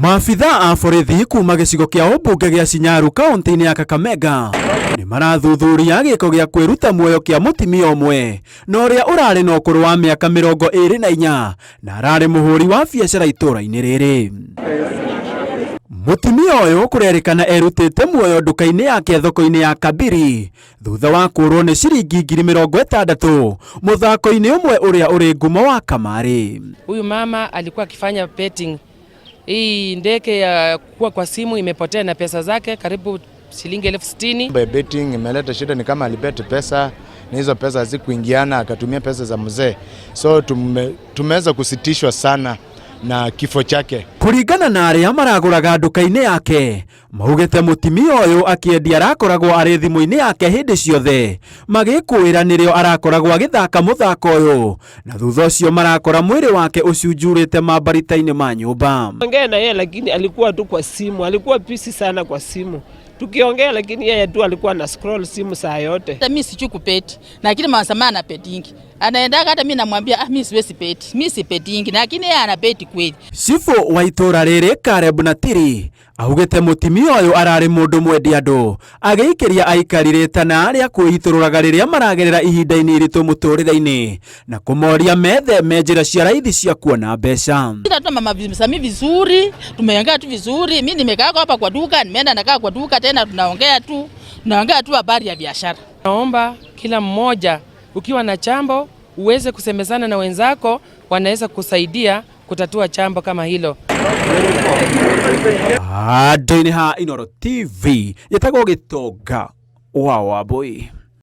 Maabitha a borithi kuma gĩcigo kĩa ũmbunge gĩa Shinyaru kaunti-inĩ ya Kakamega nĩ marathuthuria gĩko gĩa kwĩruta muoyo kĩa mũtimia ũmwe na ũrĩa ũrarĩ na ũkũrũ wa mĩaka 24 na ararĩ mũhũri wa biacara itũũra-inĩ rĩrĩ. Mũtimia ũyũ kũrerĩkana erutĩte muoyo nduka-inĩ yake thoko-inĩ ya Kabiri thutha wa kũrwo nĩ ciringi 60,000 mũthako-inĩ ũmwe ũrĩa ũrĩ ngumo wa kamarĩ. Huyu mama alikuwa akifanya betting. Hii ndeke ya kuwa kwa simu imepotea na pesa zake karibu shilingi 60,000. By betting imeleta shida, ni kama alibet pesa na hizo pesa hazikuingiana, akatumia pesa za mzee, so tumeweza kusitishwa sana na kifo chake. Kũringana na arĩa maragũraga nduka-inĩ yake maugĩte mũtimia ũyũ akĩendia arakoragwo arĩ thimũ-inĩ yake hĩndĩ ciothe, magĩkũĩra nĩrĩo arakoragwo agĩthaka mũthako ũyũ, na thutha ũcio marakora mwĩrĩ wake ũcunjurĩte mambarita-inĩ ma nyũmba. Ongea na yeye lakini alikuwa tu kwa simu, alikuwa busy sana kwa simu. Tukiongea lakini yeye tu alikuwa na scroll simu saa yote. Hata mimi sijui kubeti, lakini mama Samia ana betting. Anaendaga hata mimi namwambia, "Ah, mimi siwezi beti. Mimi si betting," lakini yeye ana beti kweli. Cibũ wa itũũra rĩrĩ Caleb Natiri augĩte mũtimia ũyũ ararĩ mũndũ mwendi andũ, agĩikĩria aikari rĩtana rĩa kwĩitũrũraga rĩrĩa maragerera ihinda-inĩ iritũ mũtũrĩre-inĩ na kũmoria metheme njĩra cia raithi cia kuona mbeca. Sisi tu mama Samia vizuri, tumeongea tu vizuri. Mimi nimekaa hapa kwa duka, nimeenda nakaa kwa duka tena tunaongea tu. Tunaongea tu habari ya biashara. Naomba kila mmoja ukiwa na chambo uweze kusemezana na wenzako, wanaweza kusaidia kutatua chambo kama hilo. Andũ-inĩ ha Inooro TV, njĩtagwo Gĩtonga wa Wambui.